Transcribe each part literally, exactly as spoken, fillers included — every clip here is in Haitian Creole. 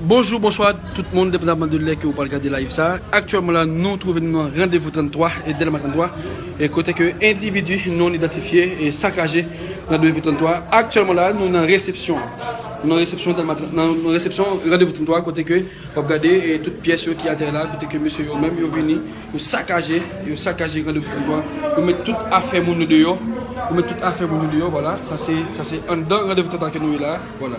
Bonjou, bonswa tout moun, depandaman de lè ke ou pral gade live sa. Aktyèlman la, nou twouve nou nan Randevou trannntwa e Dèlma trannntwa, e kote ke endividi non idantifye e sakaje Randevou trannntwa. Aktyèlman la, nou nan resepsyon. Nou nan resepsyon Dèlma trannntwa, nan, nan resepsyon Randevou trannntwa, kote ke w ap gade e tout pyès yo ki atè la, kote ke mesye yo menm yo vini, yo sakaje, yo sakaje Randevou trannntwa, yo met tout afè moun yo deyò, yo met tout afè moun yo deyò, vwala, sa se, sa se anndan Randevou trannntwa ke nou ye la, vwala.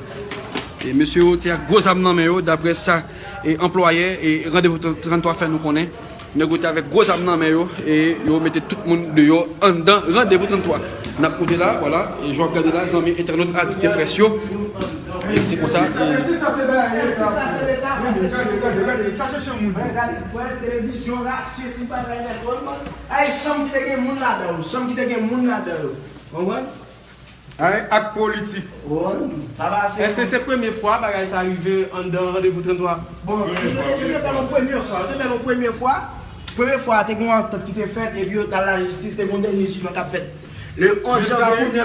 E mesye yo te ak gwo zam nan men yo, daprè sa e anplwayè e Randevou trannntwa fè nou konnen. Nèg yo te avèk gwo zam nan men yo e yo mete tout moun deyò anndan Randevou trannntwa. N ap moute la, vwala, e jan w ap gade la, zanmi entènot Adikte Près yo. E se konsa, e Sa se Leta, sa se Leta. Gade, gade, gade, sa se chanm moun. Gade, wè, televizyon rache, tout bagay nèt, wè, man. Ay, chanm ki te gen moun ladan yo, chanm ki te gen moun ladan yo. Konprann? Ay, ak politik. Wè, sa va se Èske se premye fwa bagay sa rive anndan Randevou trannntwa? Bon, yo te, yo te fè l yon premye fwa, yo te fè l yon premye fwa. Premye fwa, te gen yon antant ki te fèt, epi yo t al lajistis, te gen yon dènye jijman k ap fèt. Le onz janvye,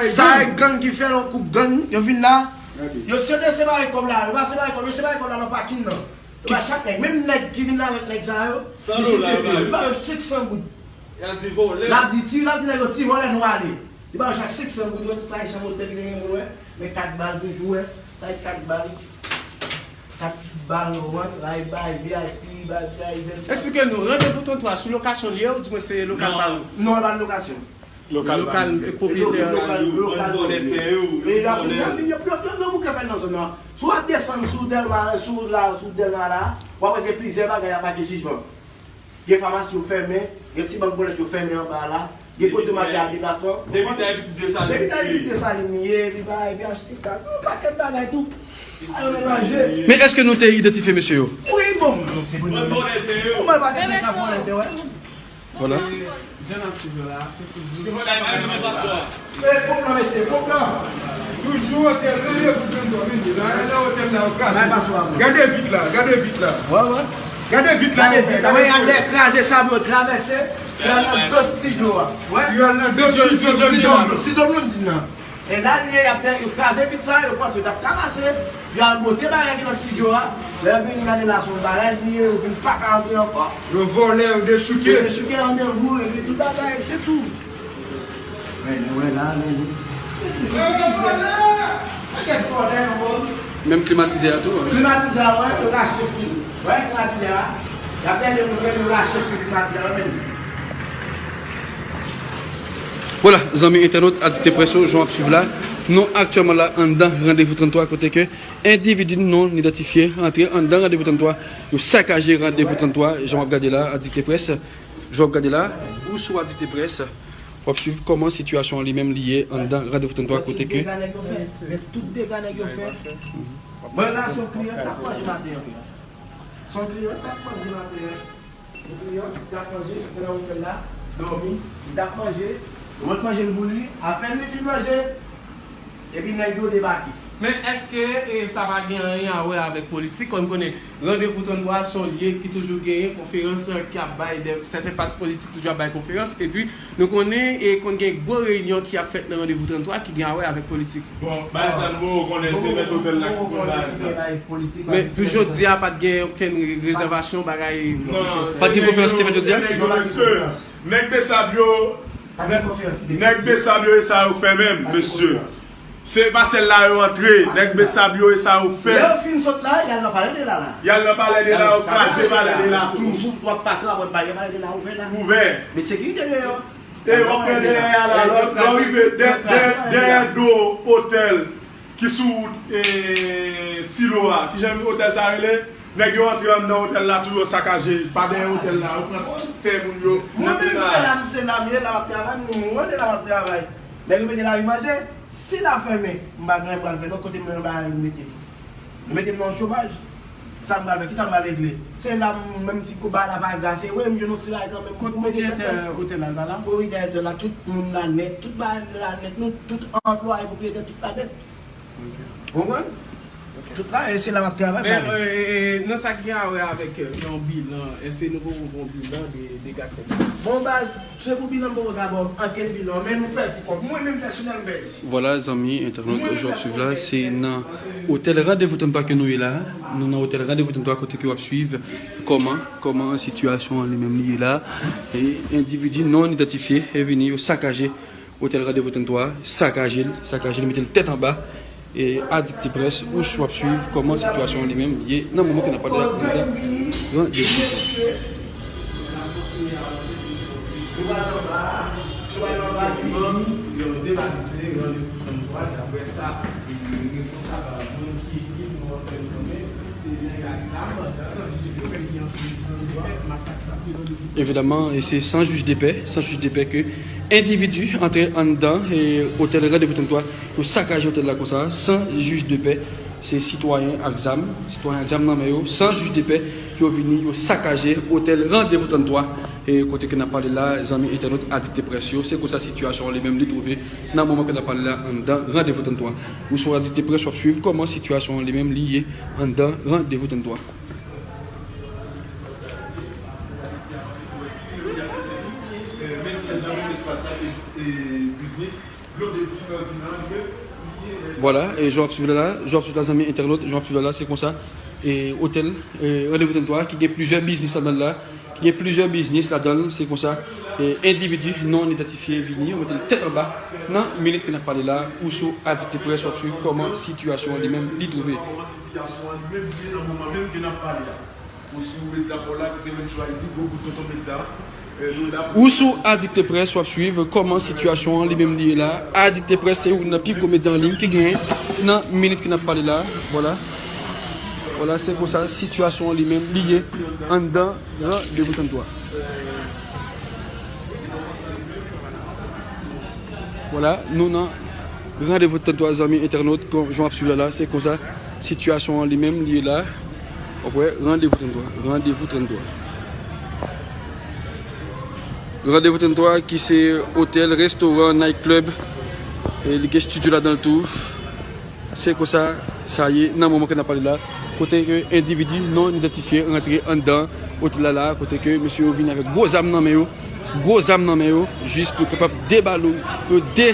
sa e gang ki fè l, yon koup gang, yo vin la. Yo se de separe kòb la, yo pa separe kòb, yo separe kòb la nan pakin nan. Yo ba chak nèg, menm nèg ki vin avèk nèg sa yo, li chite pye yo, li ba yo senk san goud. L ap di, l ap di nèg yo ti vòlè nou ale. Li ba yo chak senk san goud, wè, tout sa e chanm otèl ki te gen moun, wè. Men kat bal toujou, wè. Sa e kat bal. Kat bal, wè. Bay, bay, V I P, bay, bay, V I P. Eksplike nou, Randevou trannntwa sou lokasyon l ye, oudimwen se lokal pa nou? Non, pa lokasyon. Lokal, lokal, pwopriyetè. Lokal, lokal. Yo vòlè tè yo, yo vòlè. Yo bouke fè nan zòn nan. Si w ap desann sou Dèlma, sou la, sou Dèlma la, w ap wè gen plizyè bagay ap make jijman. Gen famasi yo fèmen, gen ti bank bòlèt yo fèmen anba la, gen kote yo mete a deplasman. Depi ta pitit Desalin. Depi ta pitit Desalin li ye, epi bagay, epi achte kay. Yon pakèt bagay tou. Sa yo melanje. Men èske nou te idantifye mesye yo? Wi, bon, se pou nou. Ou mwen pa te sa vòlè tè, wè. Vwala. Jan n ap swiv yo la, se toujou. E pòp lan, mesye, pòp lan. Toujou otèl, nan yo tout menm dòmi, la, nan otèl la, yo kraze. Gade vit la, gade vit la. Wè, wè. Gade vit la, gade vit la, wè, y al lè kraze sab yo, travèse, y al nan do estidyo a. Wè. Yo al nan do estidyo, estidyo Blondine nan. E la l ye, y ap, yo kraze vit sa, yo panse yo t ap ka pase. Yo al bote bagay ki nan estidyo a. Lè yo vin gade la, se yon bagay li ye, yo vin pa ka antre ankò. Yo vòlè, yo dechouke. Yo dechouke Randevou, epi tout bagay, se tou. Wè, wè, la, men li. Pakèt vòlè, yo. Menm klimatizè a tou, wi. Klimatizè a, wè, yo rache fil. Wè, klimatizè a. Y ap tande moun, yo rache fil klimatizè a, men. Vwala, zanmi entènot, Adikte Près yo, jan w ap swiv la, nou aktyèlman la anndan Randevou trannntwa, kote ke endividi non idantifye antre anndan Randevou trannntwa, yo sakaje Randevou trannntwa, jan w ap gade la, Adikte Près, jan w ap gade la, ou sou Adikte Près, w ap swiv kòman sitiyasyon an li menm li ye anndan Randevou trannntwa, kote ke Tout dega nèg yo fè. Mwen la, se yon kliyan k ap manje maten an. Se yon kliyan k ap manje maten an. Yon kliyan ki t ap manje, te nan otèl la, dòmi, li t ap manje, yo mèt manje l pou li, apèn li fin manje, epi nèg yo debake. Men èske, e, sa pa gen anyen a wè avèk politik? Kòm n konnen, Randevou trannntwa se yon lye ki toujou genyen konferans, e, ki ap bay de, sèten pati politik toujou ap bay konferans, epi nou konnen, e, konn gen gwo reyinyon ki ap fèt nan Randevou trannntwa ki gen a wè avèk politik. Bon, bagay sa nou poko konnen, se mèt otèl la ki konn bagay sa. Men pou jodi a, pa t gen okenn re-, rezèvasyon, bagay, non, non, pa t gen konferans ki te fèt jodi a? Nèg yo, mesye, nèg Besab yo, nèg Besab yo, e sa yo fè menm, mesye. Se pa sèl la yo antre, nèg Besab yo, e sa yo fè. Lè yo fin sot la, y al nan Palè de la la. Y al nan Palè de la, yo kraze Palè de la tou. Ou ap pase la, w ap wè Palè de la ouvè la. Ouvè. Men sekirite deyò. E w ap pran dèyè a la, lè w rive dè-, dè-, dèyè do otèl ki sou wout, e, Silo a. Kijan otèl sa rele? Nèg yo antre anndan otèl la tou, yo sakaje. Pa dèyè otèl la, yo pran tout tè moun yo. Mwen menm, se la, se la m ye, la m ap travay, mwen, mwen, la m ap travay. Nèg yo mete lari manje. Si la fèmen, m pa gen anyen m pral fè non, kote m nan bagay m mete m. Yo mete m nan chomaj. Sa m pral fè, kisa m pral regle? Se la m, menm si kouba la pa glase, wi, m jwenn yon ti lari kanmenm. Kot pwopriyetè otèl la, l pa la? Pwopriyetè otèl la, tout moun la nèt, tout bagay la nèt, nou tout anplwaye pwopriyetè tout la nèt. Ok. Ou konprann? Tout la, e se la m ap travay. Men, e, e, e, nan sa ki gen a wè avèk, e, yon bilan, èske nou poko gon bilan de, de dega k fèt? Bon, baz, se pou bilan m poko ka ba w ankenn bilan, men nou pèdi kòb. Mwen menm pèsonèl, m pèdi. Vwala, zanmi entènot, jan w ap swiv la, se nan otèl Randevou trannntwa ke nou ye la. Nou nan otèl Randevou trannntwa kote ke w ap swiv kòman, kòman sitiyasyon an li menm li ye la. E endividi non idantifye e vini, yo sakaje otèl Randevou trannntwa, sakaje l, sakaje l, mete l tèt anba. E Adikte Près, ou sou ap swiv kòman sitiyasyon an li menm ye nan moman ke n ap pale a anndan Randevou trannntwa. Evidaman, e se san jij de pè, san jij de pè ke endividi antre anndan, e, otèl Randevou trannntwa, yo sakaje otèl la konsa, san jij de pè. Se sitwayen ak zam, sitwayen ak zam nan men yo, san jij de pè, yo vini, yo sakaje otèl Randevou trannntwa, e, kote ke n ap pale la, zanmi entènot Adikte Près yo, se konsa sitiyasyon an li menm li twouve nan moman ke n ap pale la anndan Randevou trannntwa. Ou sou Adikte Près, w ap swiv kòman sitiyasyon an li menm li ye anndan Randevou trannntwa. Vwala, e jan w ap swiv la, la, jan w ap swiv la, zanmi entènot, jan w ap swiv la, la, se konsa, e, otèl, e, Randevou trannntwa, ki gen plizyè biznis ladan l la, ki gen plizyè biznis ladan l, se konsa, e, endividi non idantifye vini, yo mete l tèt anba, nan minit ke n ap pale la, ou sou Adikte Près, w ap swiv kòman sitiyasyon an li menm li twouve. Kòman sitiyasyon an li menm li ye nan moman menm ke n ap pale a. Ou sou medya pa w la, ki se Menjwa Edi, gwo bout tonton medya. E, nou la pou... Ou sou Adikte Près, w ap swiv kòman sitiyasyon an li menm li ye la. Adikte Près se youn nan pi gwo medya an liy ki genyen nan minit ke n ap pale la. Vwala. Vwala, se konsa sitiyasyon an li menm li ye anndan Randevou trannntwa. Vwala, nou nan Randevou trannntwa, zanmi entènot, kon jan w ap swiv la la, se konsa sitiyasyon an li menm li ye la. W ap wè, Randevou trannntwa, Randevou trannntwa. Randevou trannntwa ki se otèl, restoran, night club, e li gen estidyo ladan l tou. Se konsa sa ye nan moman ke n ap pale la, kote ke endividi non idantifye rantre anndan otèl la la, kote ke mesye yo vin avèk gwo zam nan men yo, gwo zam nan men yo, jis pou yo kapab debalo, yo de,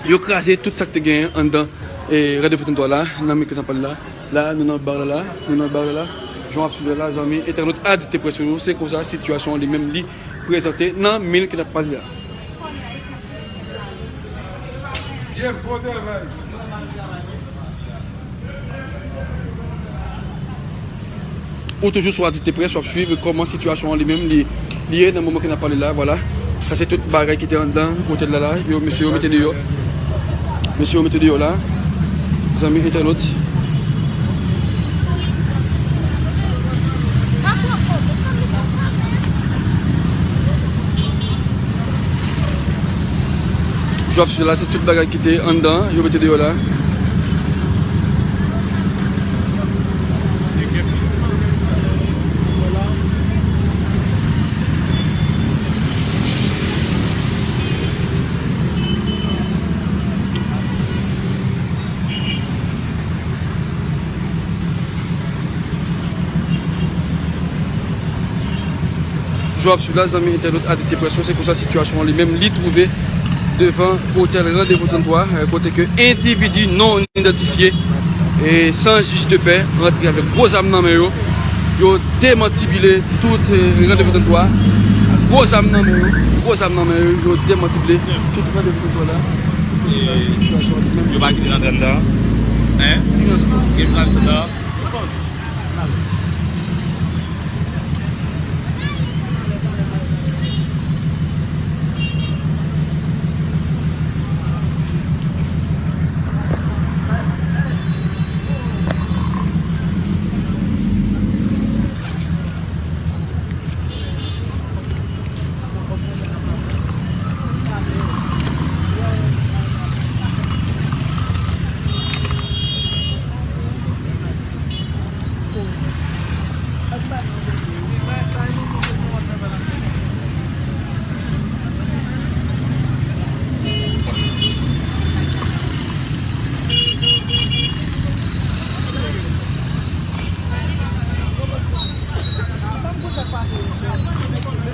yo kraze tout sa k te genyen anndan, e, Randevou trannntwa la, nan moman ke n ap pale la. La, nou nan bar la la, nou nan bar la la, jan w ap swiv la la, zanmi entènot Adikte Près yo, se konsa sitiyasyon an li menm li prezante nan minit ke n ap pale la. Jeff, bon travay. Ou toujou sou Adikte Près, w ap swiv kòman sitiyasyon an li menm li, li ye nan moman ke n ap pale la, vwala. Sa se tout bagay ki te anndan otèl la la, yo, mesye yo mete deyò. Mesye yo mete deyò la. Zanmi entènot. Jan w ap swiv la, se tout bagay ki te anndan, yo mete deyò la. Jan w ap swiv la, zanmi entènot Adikte Près yo, se konsa sitiyasyon an li menm li twouve devan otèl Randevou trannntwa, eh, kote ke endividi non idantifye, eh, san jij de pè rantre avèk gwo zam nan men yo. Yo demantibile tout, eh, Randevou trannntwa. Gwo zam nan men yo, gwo zam nan men yo, yo demantibile tout Randevou trannntwa la. Sitiyasyon an li menm. Yo pa kite n antre anndan. Hein? Gen plan anndan.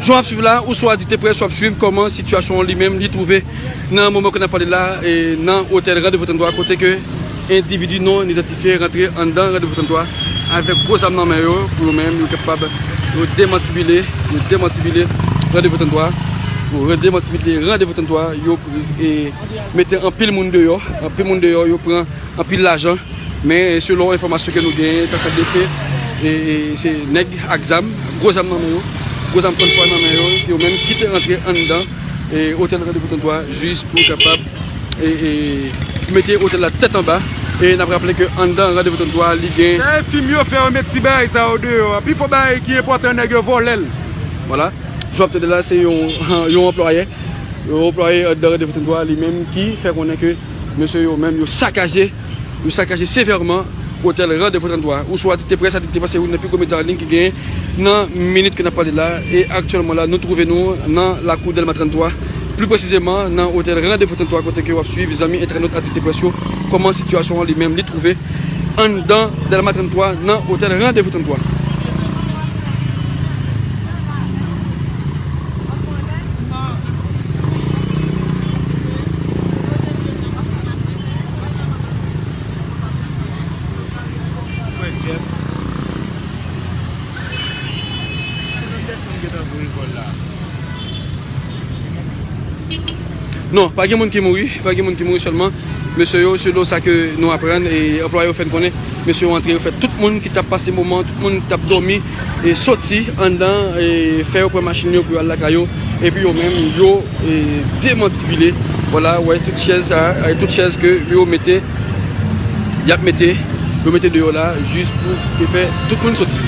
Jan w ap swiv la, ou sou Adikte Près, w ap swiv kòman sitiyasyon an li menm li twouve nan moman ke n ap pale la, e nan otèl Randevou trannntwa, kote ke endividi non idantifye rantre anndan Randevou trannntwa avèk gwo zam nan men yo, pou yo menm, yo kapab, yo demantibile, yo demantibile Randevou trannntwa, yo demantibile Randevou trannntwa, yo, e, mete anpil moun deyò, anpil moun deyò, yo pran anpil lajan, men selon enfòmasyon ke nou genyen, ta sanble se, e, e, se nèg ak zam, gwo zam nan men yo, gwo zam trannntwa nan men yo, yo menm ki te rantre anndan, e, otèl Randevou trannntwa, jis pou kapab, e, e, mete otèl la tèt anba. E n ap raple ke anndan Randevou trannntwa, li gen. Se fim yo fè, yo met ti bagay sa yo deyò. Pifò bagay ki enpòtan, nèg yo vòlè l. Vwala. Jan w ap tande la, se yon, yon anplwaye. Yon anplwaye anndan Randevou trannntwa, li menm ki fè konnen ke mesye yo menm, yo sakaje, yo sakaje sevèman otèl Randevou trannntwa. Ou sou Adikte Près, Adikte Près se youn nan pi gwo medya an liy ki genyen nan minit ke n ap pale la. E aktyèlman la, nou twouve nou nan lakou Dèlma trannntwa, pli presizeman nan otèl Randevou trannntwa, kote ke w ap swiv zanmi entènot Adikte Près yo, kòman sitiyasyon an li menm li twouve anndan Dèlma trannntwa, nan otèl Randevou trannntwa. Non, pa gen moun ki mouri, pa gen moun ki mouri, sèlman mesye yo, selon sa ke nou aprann, e anplwaye yo fè n konnen, mesye yo antre, yo fè tout moun ki t ap pase moman, tout moun ki t ap dòmi, e soti anndan, e fè yo pran machin yo pou yo al lakay yo, epi yo menm, yo, e demantibile, vwala, wè, tout chèz sa, e tout chèz ke yo mete, y ap mete, yo mete deyò la, jis pou te fè tout moun soti.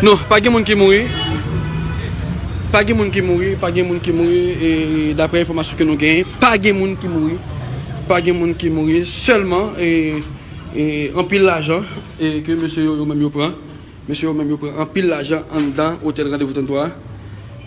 Non, pa gen moun ki mouri. Pa gen moun ki mouri, pa gen moun ki mouri, e, daprè enfòmasyon ke nou genyen, pa gen moun ki mouri. Pa gen moun ki mouri, sèlman, e, e, anpil lajan, e, ke mesye yo, yo menm yo pran. Mesye yo menm yo pran anpil lajan anndan otèl Randevou trannntwa.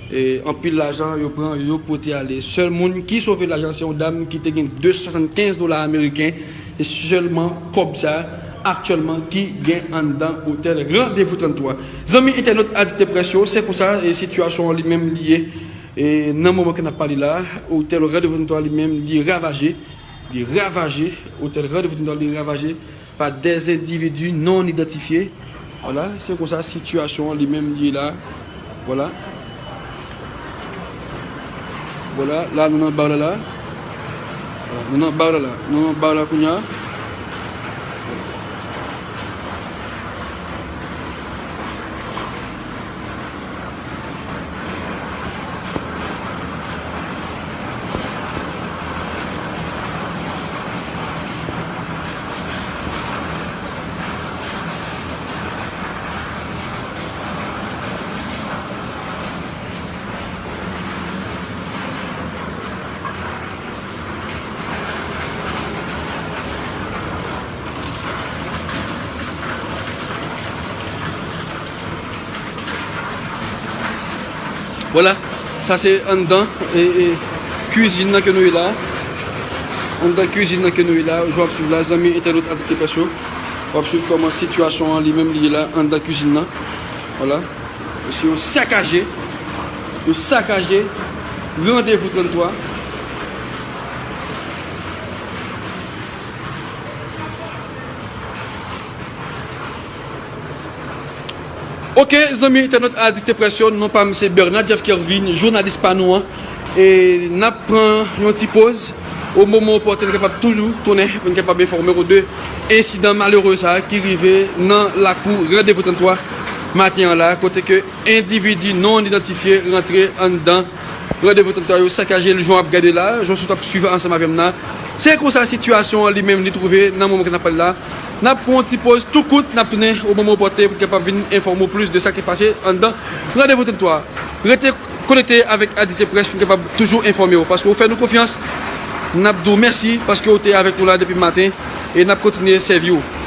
E, anpil lajan yo pran, yo pote ale. Sèl moun ki sove lajan, se yon dam ki te gen de san swasannkenz dola ameriken. Se sèlman kòb sa, aktyèlman, ki gen anndan otèl Randevou trannntwa. Zanmi entènot Adikte Près yo, se konsa, e, sitiyasyon an li menm li ye. E, nan moman ke n ap pale la, otèl Randevou trannntwa li menm, li ravaje. Li ravaje. Otèl Randevou trannntwa li ravaje pa dèzendividi non idantifye. Vwala, se konsa sitiyasyon an li menm li ye la. Vwala. Vwala, la nou nan bar la la. Vwala, nou nan bar la la. Nou nan bar la kounye a. Vwala, sa se anndan, e, e, kwizin nan ke nou ye la. Anndan kwizin nan ke nou ye la, jan w ap swiv la, zanmi entènot Adikte Près yo. W ap swiv kòman sitiyasyon an li menm li ye la, anndan kwizin nan. Vwala. Mesye yo sakaje, yo sakaje Randevou trannntwa. Ok, zanmi entènot Adikte Près yo, non pa m se Bernard Jeff Kervin, jounalis pa nou an. E n ap pran yon ti poz. O moman opòtin, n kapab toujou tounen pou n kapab enfòme w de ensidan malere sa a ki rive nan lakou Randevou trannntwa. maten an la, kote ke endividi non idantifye rantre anndan Randevou trannntwa yo, sakaje l, jan w ap gade la, jan w ap swiv ansanm avè m nan. Se konsa sitiyasyon an li menm li twouve nan moman ke n ap pale la. N ap pran yon ti poz tou kout, n ap tounen o moman opòten pou n kapab vin enfòme w plis de sa ki pase anndan Randevou trannntwa. Rete konekte avèk Adite Press pou n kapab toujou enfòme w, paske w fè nou konfyans. N ap di w mèsi paske w te avèk nou la depi maten e n ap kontinye sèvi w.